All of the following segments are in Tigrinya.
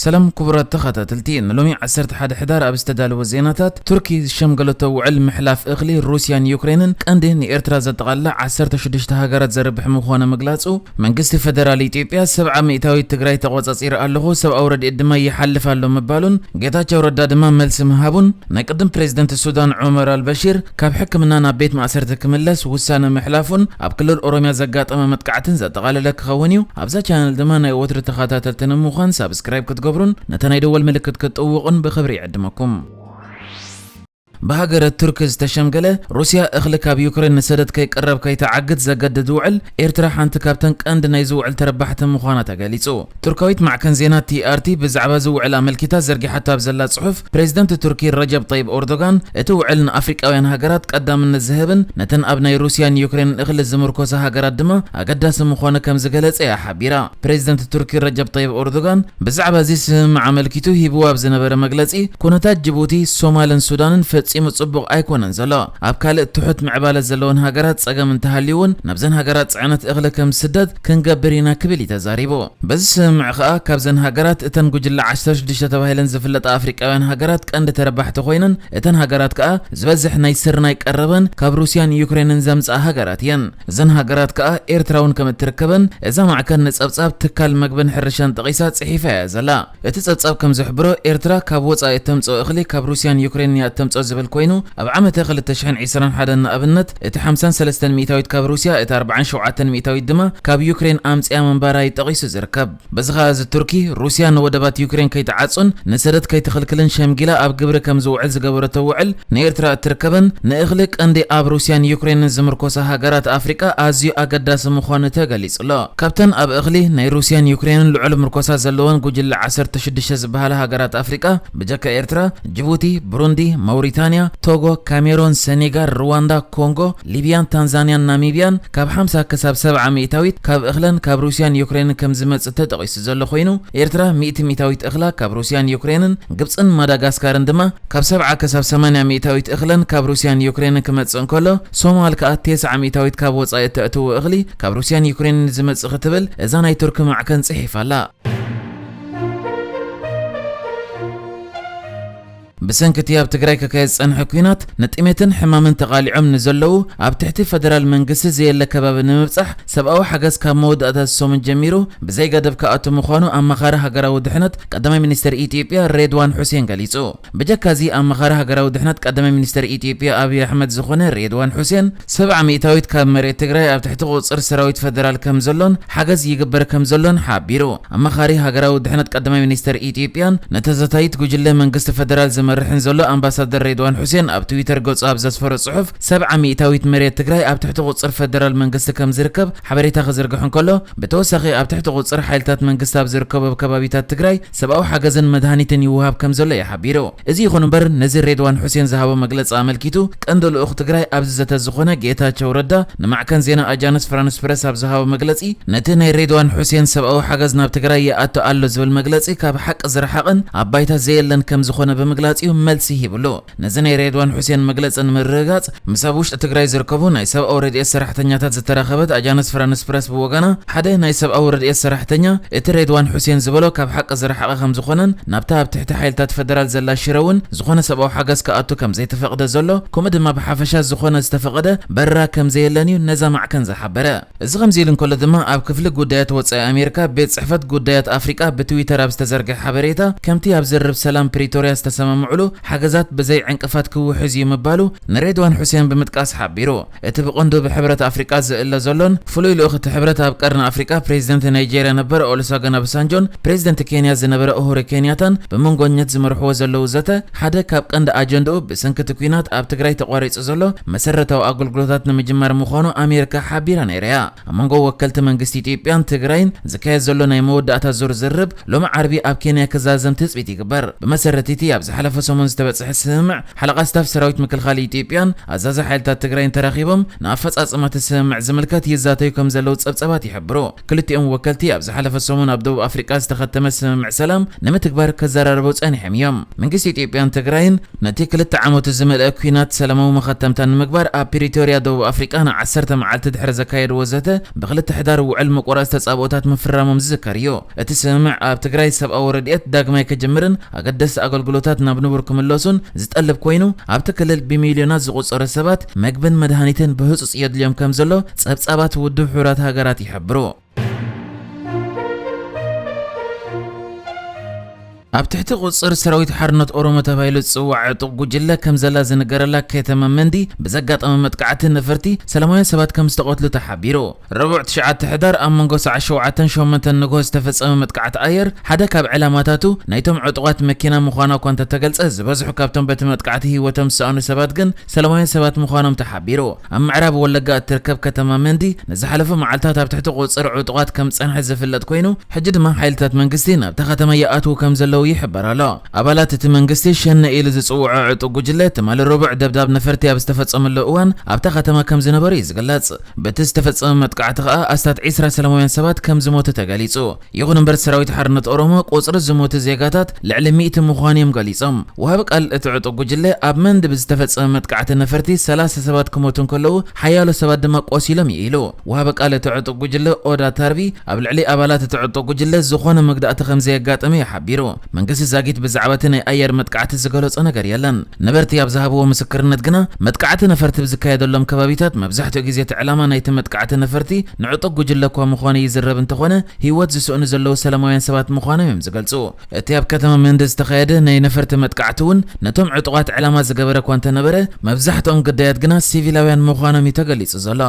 ሰላም ክቡራት ተኸታተልቲ፣ ንሎሚ ዓሰርተ ሓደ ሕዳር ኣብ ዝተዳለወ ዜናታት፣ ቱርኪ ዝሸምገለቶ ውዕል ምሕላፍ እኽሊ ሩስያን ዩክሬንን ቀንዲ ንኤርትራ ዘጠቓልላ ዓሰርተ ሽዱሽተ ሃገራት ዘርብሕ ምዃኑ ምግላጹ፣ መንግስቲ ፈደራል ኢትዮጵያ ሰብዓ ሚእታዊት ትግራይ ተቖጻጺረ ኣለኹ፣ ሰብኣዊ ረድኤት ድማ ይሓልፍ ኣሎ ምባሉን ጌታቸው ረዳ ድማ መልሲ ምሃቡን፣ ናይ ቅድም ፕሬዝደንት ሱዳን ዑመር ኣልበሺር ካብ ሕክምና ናብ ቤት ማእሰርቲ ክምለስ ውሳነ ምሕላፉን ኣብ ክልል ኦሮሚያ ዘጋጠመ መጥቃዕትን ዘጠቓለለ ክኸውን እዩ። ኣብዛ ቻነል ድማ ናይ ወትሪ ተኸታተልቲ ንምዃን ሳብስክራይብ ክትገብሩን ነታ ናይ ደወል ምልክት ክትጥውቑን ብኽብሪ ይዕድመኩም። ብሃገረ ቱርኪ ዝተሸምገለ፣ ሩስያ እኽሊ ካብ ዩክሬን ንሰደድ ከይቀረብ ከይተዓግት ዘገድድ ውዕል፣ ኤርትራ ሓንቲ ካብተን ቀንዲ ናይዚ ውዕል ተረባሕቲ ምዃና ተገሊጹ። ቱርካዊት ማዕከን ዜና ቲ ኣር ቲ ብዛዕባ እዚ ውዕል ኣመልኪታ ዘርጊሓቶ ኣብ ዘላ ጽሑፍ፣ ፕሬዝደንት ቱርኪ ረጀብ ጠይብ ኦርዶጋን፣ እቲ ውዕል ንኣፍሪቃውያን ሃገራት ቀዳምነት ዝህብን ነተን ኣብ ናይ ሩስያን ዩክሬንን እኽሊ ዝምርኮሳ ሃገራት ድማ ኣገዳሲ ምዃኑ ከም ዝገለጸ እያ ሓቢራ። ፕሬዝደንት ቱርኪ ረጀብ ጠይብ ኦርዶጋን ብዛዕባ እዚ ስምምዕ ኣመልኪቱ ሂብዎ ኣብ ዝነበረ መግለጺ፣ ኩነታት ጅቡቲ፣ ሶማልን ሱዳንን ፈጺሙ ጽቡቕ ኣይኮነን ዘሎ። ኣብ ካልእ ትሑት ምዕባለ ዘለወን ሃገራት ጸገም እንተሃልዩ እውን፣ ናብዘን ሃገራት ጽዕነት እኽሊ ከም ዝስደድ ክንገብር ኢና ክብል እዩ ተዛሪቡ። በዚ ስምምዕ ከኣ፣ ካብዘን ሃገራት እተን ጉጅለ ዓሰርተ ሽዱሽተ ተባሂለን ዝፍለጣ ኣፍሪቃውያን ሃገራት ቀንዲ ተረባሕቲ ኮይነን፣ እተን ሃገራት ከኣ ዝበዝሕ ናይ ስርናይ ቀረበን ካብ ሩስያን ዩክሬንን ዘምጽኣ ሃገራት እየን። እዘን ሃገራት ከኣ ኤርትራ እውን ከም እትርከበን እዛ ማዕከን ንጸብጻብ ትካል መግብን ሕርሻን ጠቒሳ ጽሒፋ እያ ዘላ። እቲ ጸብጻብ ከም ዝሕብሮ፣ ኤርትራ ካብ ወጻኢ እተምጽኦ እኽሊ ካብ ሩስያን ዩክሬንን እያ እተምጽኦ ዝብል ኮይኑ፣ ኣብ ዓመተ ክልተ ሽሕን ዕስራን ሓደን ንኣብነት፣ እቲ ሓምሳን ሰለስተን ሚእታዊት ካብ ሩስያ፣ እቲ ኣርባዓን ሸውዓተን ሚእታዊት ድማ ካብ ዩክሬን ኣምጽያ ምንባራ እዩ ጠቒሱ ዝርከብ። በዚ ኸኣ እዚ ቱርኪ፣ ሩስያ ንወደባት ዩክሬን ከይትዓጹን ንሰደድ ከይትኽልክልን ሸምጊላ ኣብ ግብሪ ከም ዝውዕል ዝገበረቶ ውዕል፣ ንኤርትራ እትርከበን ንእኽሊ ቀንዲ ኣብ ሩስያን ዩክሬንን ዝምርኮሳ ሃገራት ኣፍሪቃ ኣዝዩ ኣገዳሲ ምዃኑ ተገሊጹ ኣሎ። ካብተን ኣብ እኽሊ ናይ ሩስያን ዩክሬንን ልዑል ምርኮሳ ዘለወን ጉጅለ ዓሰርተ ሽዱሽተ ዝበሃላ ሃገራት ኣፍሪቃ፣ ብጀካ ኤርትራ፣ ጅቡቲ፣ ብሩንዲ፣ መውሪታንያ፣ ቶጎ፣ ካሜሮን፣ ሰኔጋል፣ ሩዋንዳ፣ ኮንጎ፣ ሊብያን ታንዛንያን ናሚብያን ካብ ሓምሳ ክሳብ ሰብዓ ሚእታዊት ካብ እኽለን ካብ ሩስያን ዩክሬንን ከም ዝመጽእ ተጠቒሱ ዘሎ ኮይኑ፣ ኤርትራ ሚእቲ ሚእታዊት እኽላ ካብ ሩስያን ዩክሬንን፣ ግብጽን ማዳጋስካርን ድማ ካብ ሰብዓ ክሳብ ሰማንያ ሚእታዊት እኽለን ካብ ሩስያን ዩክሬንን ክመጽእ እንከሎ፣ ሶማል ከኣ ተስዓ ሚእታዊት ካብ ወጻኢ እተእትዎ እኽሊ ካብ ሩስያን ዩክሬንን ዝመጽእ ክትብል እዛ ናይ ቱርኪ ማዕከን ጽሒፋ ኣላ። ብሰንኪ እቲ ኣብ ትግራይ ክካየድ ዝጸንሐ ኲናት ንጥሜትን ሕማምን ተቓሊዖም ንዘለዉ ኣብ ትሕቲ ፈደራል መንግስቲ ዘየለ ከባቢ ንምብጻሕ ሰብኣዊ ሓገዝ ካብ መወዳእታ ሰሙን ጀሚሩ ብዘይ ገደብ ክኣቱ ምዃኑ ኣማኻሪ ሃገራዊ ድሕነት ቀዳማይ ሚኒስትር ኢትዮጵያ ሬድዋን ሑሴን ገሊጹ። ብጀካ እዚ ኣማኻሪ ሃገራዊ ድሕነት ቀዳማይ ሚኒስትር ኢትዮጵያ ኣብይ ኣሕመድ ዝኾነ ሬድዋን ሑሴን ሰብዓ ሚእታዊት ካብ መሬት ትግራይ ኣብ ትሕቲ ቁጽጽር ሰራዊት ፈደራል ከም ዘሎን ሓገዝ ይግበር ከም ዘሎን ሓቢሩ። ኣማኻሪ ሃገራዊ ድሕነት ቀዳማይ ሚኒስተር ኢትዮጵያን ንተዛታይት ጉጅለ መንግስቲ ፈደራል ዝመርሕን ዘሎ ኣምባሳደር ሬድዋን ሑሴን ኣብ ትዊተር ገጹ ኣብ ዘስፈሮ ጽሑፍ፣ ሰብዓ ሚእታዊት መሬት ትግራይ ኣብ ትሕቲ ቁጽጽር ፈደራል መንግስቲ ከም ዝርከብ ሓበሬታ ክዝርግሕ እንከሎ፣ ብተወሳኺ ኣብ ትሕቲ ቁጽጽር ሓይልታት መንግስቲ ኣብ ዝርከቡ ከባቢታት ትግራይ ሰብኣዊ ሓገዝን መድሃኒትን ይወሃብ ከም ዘሎ እዩ ሓቢሩ። እዚ ይኹን እምበር፣ ነዚ ሬድዋን ሑሴን ዝሃቦ መግለጺ ኣመልኪቱ፣ ቀንዲ ልኡኽ ትግራይ ኣብዚ ዘተ ዝኾነ ጌታቸው ረዳ ንማዕከን ዜና ኣጃንስ ፍራንስ ፕረስ ኣብ ዝሃቦ መግለጺ፣ ነቲ ናይ ሬድዋን ሑሴን ሰብኣዊ ሓገዝ ናብ ትግራይ ይኣቱ ኣሎ ዝብል መግለጺ ካብ ሓቂ ዝረሓቐን ኣብ ባይታ ዘየለን ከም ዝኾነ ብምግላጽ እዩ መልሲ ሂብሉ። ነዚ ናይ ሬድዋን ሑሴን መግለጺ ንምርግጋጽ፣ ምስ ኣብ ውሽጢ ትግራይ ዝርከቡ ናይ ሰብኣዊ ረድኤት ሰራሕተኛታት ዝተራኸበት ኣጃንስ ፍራንስ ፕረስ ብወገና፣ ሓደ ናይ ሰብኣዊ ረድኤት ሰራሕተኛ እቲ ሬድዋን ሑሴን ዝበሎ ካብ ሓቂ ዝረሓቐ ከም ዝኾነን፣ ናብታ ኣብ ትሕቲ ሓይልታት ፈደራል ዘላ ሽረ እውን ዝኾነ ሰብኣዊ ሓገዝ ክኣቱ ከም ዘይተፈቕደ ዘሎ፣ ከምኡ ድማ ብሓፈሻ ዝኾነ ዝተፈቐደ በረራ ከም ዘየለን እዩ ነዛ ማዕከን ዝሓበረ። እዚ ከምዚ ኢሉ እንከሎ ድማ፣ ኣብ ክፍሊ ጉዳያት ወጻኢ ኣሜሪካ ቤት ጽሕፈት ጉዳያት ኣፍሪቃ ብትዊተር ኣብ ዝተዘርግሐ ሓበሬታ፣ ከምቲ ኣብ ዝርርብ ሰላም ፕሪቶርያ ዝተሰማምዑሉ ሓገዛት ብዘይ ዕንቅፋት ክውሕዝ እዩ ምባሉ ንሬድዋን ሑሴን ብምጥቃስ ሓቢሩ። እቲ ብቐንዱ ብሕብረት ኣፍሪቃ ዝእለ ዘሎን ፍሉይ ልኡኽ እቲ ሕብረት ኣብ ቀርኒ ኣፍሪቃ ፕሬዚደንት ናይጄርያ ነበር ኦሉሰገን ኦባሳንጆን ፕሬዚደንት ኬንያ ዝነበረ ኡሁሩ ኬንያታን ብመንጎኛት ዝመርሕዎ ዘለዉ ዘተ ሓደ ካብ ቀንዲ ኣጀንድኡ ብሰንኪ እቲ ኲናት ኣብ ትግራይ ተቋሪጹ ዘሎ መሰረታዊ ኣገልግሎታት ንምጅማር ምዃኑ ኣሜሪካ ሓቢራ ነይራ እያ። ኣብ መንጎ ወከልቲ መንግስቲ ኢትዮጵያን ትግራይን ዝካየድ ዘሎ ናይ መወዳእታ ዙር ዝርርብ ሎሚ ዓርቢ ኣብ ኬንያ ክዛዘም ትጽቢት ይግበር። ብመሰረት እቲ ኣብ ዝሓለፈ ሰሙን ዝተበጽሐ ስምምዕ ሓለቓ ስታፍ ሰራዊት ምክልኻል ኢትዮጵያን ኣዛዚ ሓይልታት ትግራይን ተራኺቦም ንኣፈጻጽማ እቲ ስምምዕ ዝምልከት ይዛተዩ ከም ዘለዉ ጸብጻባት ይሕብሩ። ክልቲኦም ወከልቲ ኣብ ዝሓለፈ ሰሙን ኣብ ደቡብ ኣፍሪቃ ዝተኸተመ ስምምዕ ሰላም ንምትግባር ከዘራርበው ጸኒሖም እዮም። መንግስቲ ኢትዮጵያን ትግራይን ነቲ ክልተ ዓመቱ ዝመልአ ኲናት ሰላማዊ መኸተምታ ንምግባር ኣብ ፕሪቶርያ ደቡብ ኣፍሪቃ ንዓሰርተ መዓልቲ ድሕሪ ዘካየድዎ ዘተ ብክልተ ሕዳር ውዕል ምቁራጽ ተጻብኦታት ምፍራሞም ዝዝከር እዩ። እቲ ስምምዕ ኣብ ትግራይ ሰብኣዊ ረድኤት ዳግማይ ክጅምርን ኣገደስቲ ኣገልግሎታት ናብ ንቡር ክምለሱን ዝጠልብ ኮይኑ ኣብቲ ክልል ብሚልዮናት ዝቑጸሩ ሰባት መግብን መድሃኒትን ብህጹጽ የድልዮም ከም ዘሎ ጸብጻባት ውድብ ሕቡራት ሃገራት ይሕብሩ። ኣብ ትሕቲ ቁጽር ሰራዊት ሓርነት ኦሮሞ ተባሂሉ ዝጽዋዕ ዕጡቕ ጉጅለ ከም ዘላ ዝንገረላ ከተማ መንዲ ብዘጋጠመ መጥቃዕቲ ነፈርቲ ሰላማውያን ሰባት ከም ዝተቐትሉ ተሓቢሩ። ረቡዕ ትሽዓተ ሕዳር ኣብ መንጎ ሰዓት ሸውዓተን ሸሞንተን ንግሆ ዝተፈጸመ መጥቃዕቲ ኣየር ሓደ ካብ ዕላማታቱ ናይቶም ዕጡቓት መኪና ምዃና እኳ እንተተገልጸ ዝበዝሑ ካብቶም በቲ መጥቃዕቲ ህይወቶም ዝሰኣኑ ሰባት ግን ሰላማውያን ሰባት ምዃኖም ተሓቢሩ። ኣብ ምዕራብ ወለጋ እትርከብ ከተማ መንዲ ንዝሓለፉ መዓልታት ኣብ ትሕቲ ቁጽር ዕጡቓት ከም ዝጸንሐ ዝፍለጥ ኮይኑ ሕጂ ድማ ሓይልታት መንግስቲ ናብታ ከተማ ይኣትዉ ከም ዘለዉ ይሕበር ኣሎ። ኣባላት እቲ መንግስቲ ሸነ ኢሉ ዝጽውዖ ዕጡቕ ጉጅለ ትማሊ ረቡዕ ደብዳብ ነፈርቲ ኣብ ዝተፈጸመሉ እዋን ኣብታ ከተማ ከም ዝነበሩ እዩ ዝግለጽ። በቲ ዝተፈጸመ መጥቃዕቲ ከኣ ኣስታት ዒስራ ሰላማውያን ሰባት ከም ዝሞቱ ተገሊጹ። ይኹን እምበር ሰራዊት ሓርነት ኦሮሞ ቁጽሪ ዝሞቱ ዜጋታት ልዕሊ ሚእቲ ምዃኑ እዮም ገሊጾም። ወሃቢ ቃል እቲ ዕጡቕ ጉጅለ ኣብ መንዲ ብዝተፈጸመ መጥቃዕቲ ነፈርቲ ሰላሳ ሰባት ክሞቱ እንከለዉ ሓያሎ ሰባት ድማ ቆሲሎም እዩ ኢሉ። ወሃቢ ቃል እቲ ዕጡቕ ጉጅለ ኦዳ ታርቢ ኣብ ልዕሊ ኣባላት እቲ ዕጡቕ ጉጅለ ዝኾነ መግዳእቲ ከም ዘየጋጠመ እዩ ሓቢሩ። መንግስቲ ዛጊት ብዛዕባ እቲ ናይ ኣየር መጥቃዕቲ ዝገለጾ ነገር የለን። ነበርቲ ኣብ ዝሃብዎ ምስክርነት ግና መጥቃዕቲ ነፈርቲ ብዝካየደሎም ከባቢታት መብዛሕትኡ ግዜ እቲ ዕላማ ናይቲ መጥቃዕቲ ነፈርቲ ንዕጡቕ ጉጅለ እኳ ምዃኑ ይዝረብ እንተኾነ ህይወት ዝስእኑ ዘለዉ ሰላማውያን ሰባት ምዃኖም እዮም ዝገልጹ። እቲ ኣብ ከተማ መንዲ ዝተኻየደ ናይ ነፈርቲ መጥቃዕቲ እውን ነቶም ዕጡቓት ዕላማ ዝገበረ እኳ እንተነበረ መብዛሕትኦም ግዳያት ግና ሲቪላውያን ምዃኖም እዩ ተገሊጹ ዘሎ።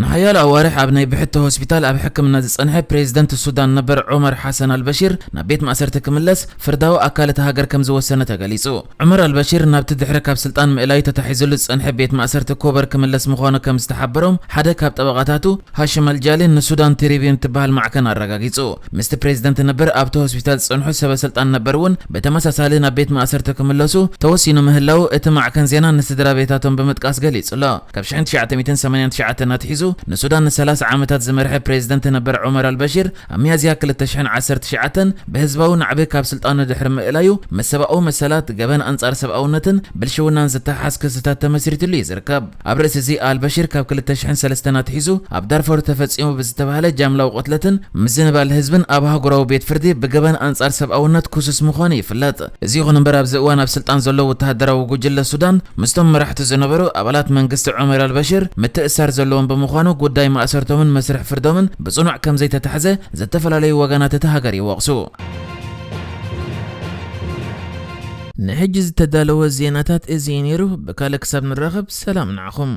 ንሓያሎ ኣዋርሕ ኣብ ናይ ብሕቲ ሆስፒታል ኣብ ሕክምና ዝጸንሐ ፕሬዝደንት ሱዳን ነበር ዑመር ሓሰን ኣልበሺር ናብ ቤት ማእሰርቲ ክምለስ ፍርዳዊ ኣካል እታ ሃገር ከም ዝወሰነ ተገሊጹ። ዑመር ኣልበሺር ናብቲ ድሕሪ ካብ ስልጣን ምእላዩ ተታሒዝሉ ዝጸንሐ ቤት ማእሰርቲ ኮበር ክምለስ ምዃኑ ከም ዝተሓበሮም ሓደ ካብ ጠበቓታቱ ሃሽም ኣልጃሊ ንሱዳን ትሪቢዩን ትበሃል ማዕከን ኣረጋጊጹ። ምስቲ ፕሬዝደንት ነበር ኣብቲ ሆስፒታል ዝጸንሑ ሰበ ስልጣን ነበር እውን ብተመሳሳሊ ናብ ቤት ማእሰርቲ ክምለሱ ተወሲኑ ምህላዉ እቲ ማዕከን ዜና ንስድራ ቤታቶም ብምጥቃስ ገሊጹ ኣሎ። ካብ ሽሕን ትሽዓተ ሚእትን ሰማንያን ትሽዓተን ኣትሒዙ ንሱዳን ንሰላሳ ዓመታት ዝመርሐ ፕሬዝደንት ነበር ዑመር ኣልበሺር ኣብ ሚያዝያ ክልተ ሽሕን ዓሰርተ ትሽዓተን ብህዝባዊ ናዕቢ ካብ ስልጣኑ ድሕሪ ምእላዩ ምስ ሰብኣዊ መሰላት፣ ገበን ኣንጻር ሰብኣውነትን ብልሽውናን ዝተሓሓዝ ክስታት ተመስሪትሉ እዩ ዝርከብ። ኣብ ርእሲ እዚ ኣልበሺር ካብ ክልተ ሽሕን ሰለስተን ኣትሒዙ ኣብ ዳርፎር ተፈጺሙ ብዝተባህለ ጃምላዊ ቅትለትን ምዝንባል ህዝብን ኣብ ኣህጉራዊ ቤት ፍርዲ ብገበን ኣንጻር ሰብኣውነት ክሱስ ምዃኑ ይፍለጥ። እዚ ይኹን እምበር ኣብዚ እዋን ኣብ ስልጣን ዘለዉ ወተሃደራዊ ጉጅለ ሱዳን ምስቶም መራሕቲ ዝነበሩ ኣባላት መንግስቲ ዑመር ኣልበሽር ምትእሳር ዘለዎም ብምዃኑ ጉዳይ ማእሰርቶምን መስርሕ ፍርዶምን ብጽኑዕ ከም ዘይተታሕዘ ዝተፈላለዩ ወገናት እታ ሃገር ይወቕሱ። ንሕጂ ዝተዳለወ ዜናታት እዚ እዩ ነይሩ። ብካልእ ክሳብ ንራኸብ ሰላም ንዓኹም።